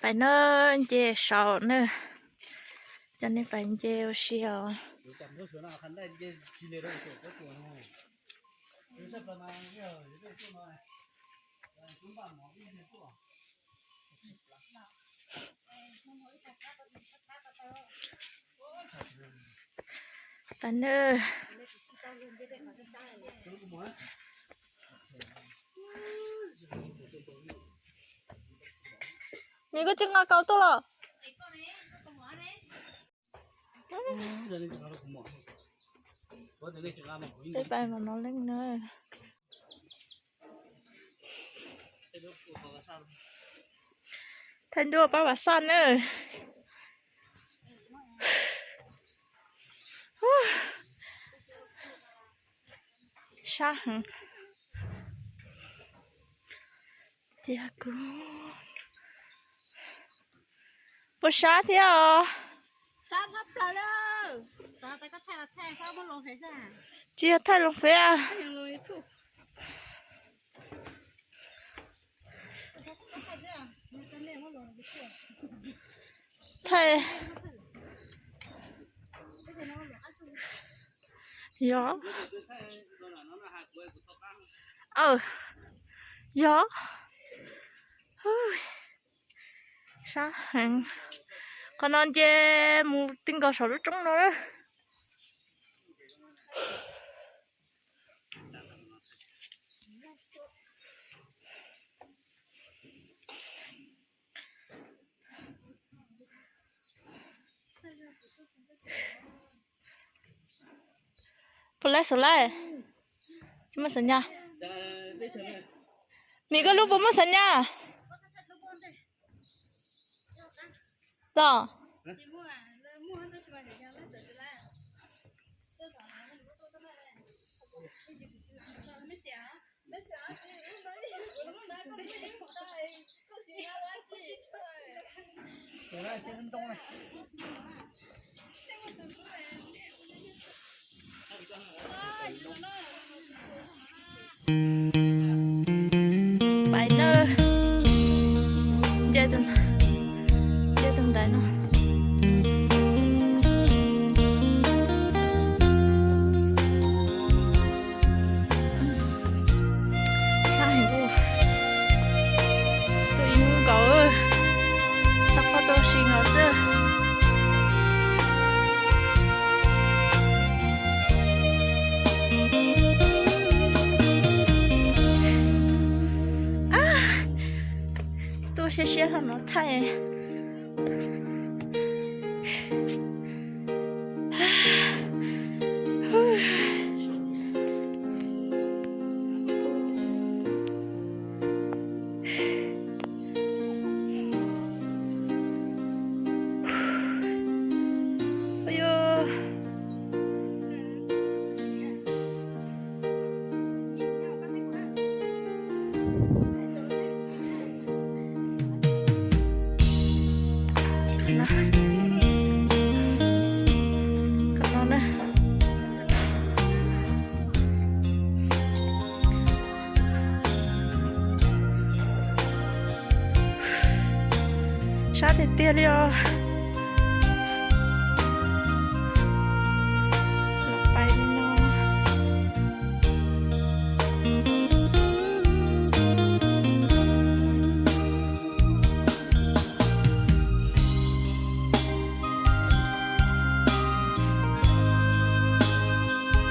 Pais na, nce saud na. Coj nej pais nce ua si os. Pais na. Nws koj tsis nqa kaus tuaj los? Peb pais mas no leej na. Thaij ntuj pab Vam Xaj na. Sab heev. Tiag kuv puas sab thiab os? Tsis yog thaij loo feb a. Thaij. Yog. Yog. Sab heev. Qhov no nce mus ti nkaus saum lub roob no na. Puas laib xav laib? Tsis muaj xav nyas. Nim koj lub puas muaj xav nyas los? Pais na. Nce, nce tus ntaiv no. Sab heev ua. Tuaj ib hnub nkaus, txog qhov tuaj ua si nkaus xwb. Tuaj siab siab no thaij. Sab tiag tiag li os. Los pais li no.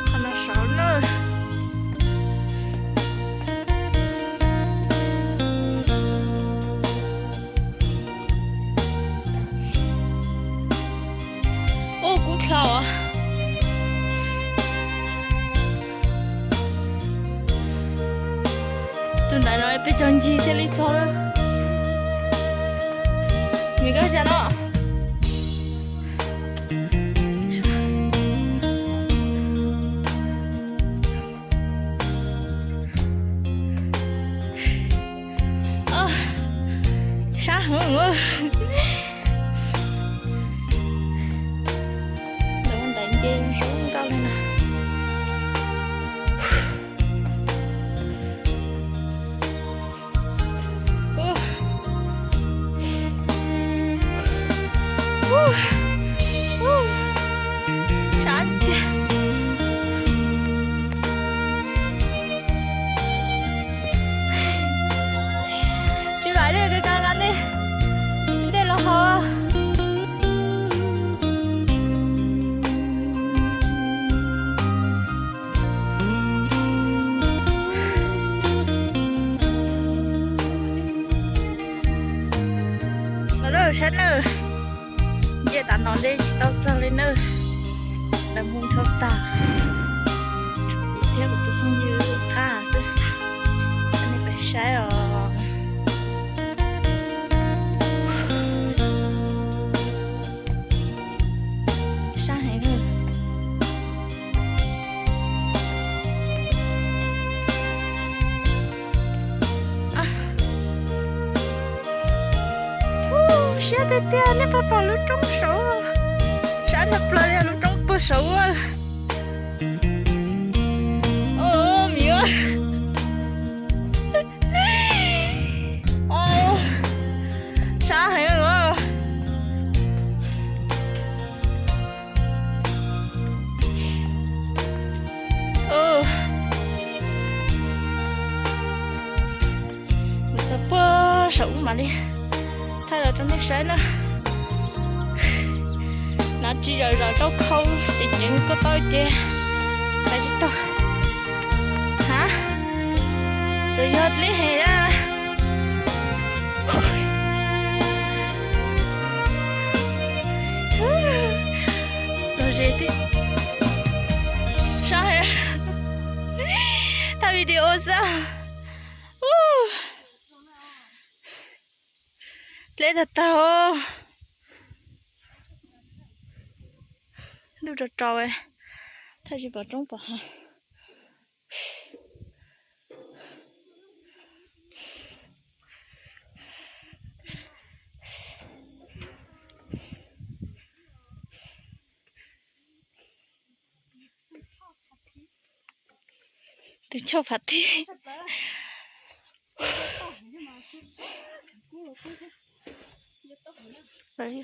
Qhov no saud na. Ub, kub dlhau. Tus ntawd no peb cov ncig thiaj li txog. Nws koj cas no. Sab heev. Ntawm ntawd nce zoo nkauj li no. Saib nawb, nce tas no deb tsis tau txog li nawb, lawv mus dhau tag. Kuv thiab kuv tus phooj ywg qab xwb, nej pais saib os. Sab heev. Siab tiag tiag, nej puas pom lub roob saud? Sab nrag plaws yog lub roob puag saud. Ua miv, sab heev. Mus txog puag saum ub mam li thaij los rau nej saib na. Hnav tsis zawm zaum rau khau ces ceev koj tau ces thaij tsis tau. Ha, txawm yog dlib heev na. Los ze tib sab, thaij video xwb. Dleb tag tag. Ntuj rau rau, thaij tsis pom roob pom hav. Tus choj phav thib.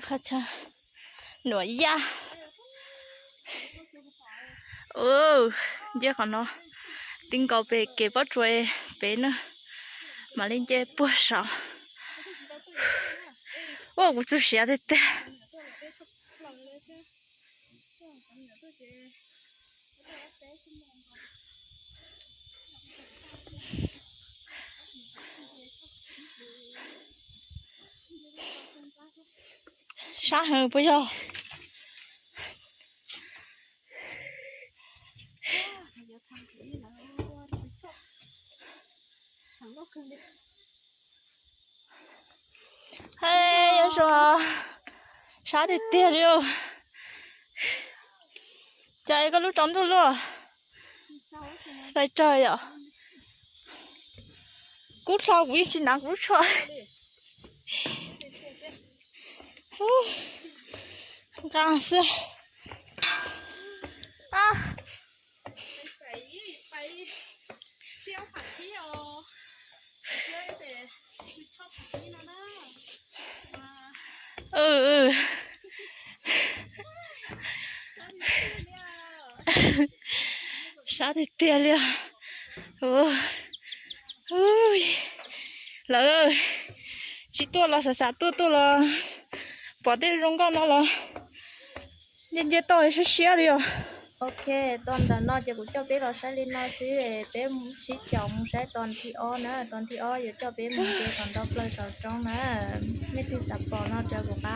Qhov chaw nuam yaj. Nce qhov no, ti nkaus pem kev pob tsuas pem na, mam li nce puag saud. Ua kuv txuj siav tiag tiag. Sab heev puas yog? Hais yog zoo, sab tiag tiag li. Cas es koj lub tsaus ntuj luaj, hlais rawg yom. Kub hlo kuv yeej tsis hnav kuv lub tsho. Nqa xwb. Sab tiag tiag li os. Lawv tsis tuaj los xav xav tuaj, tuaj los pom tej zoo nkauj no los nce nce toj siab siab li os. Ok, tau ntawm no ces kuv coj peb los saib li no xwb, peb sib caum mus saib tog nthib ob na, tog nthib ob yuav coj peb mus nce tom ntau plaws saum roob na. Nej twg xav pom no rau kuv qab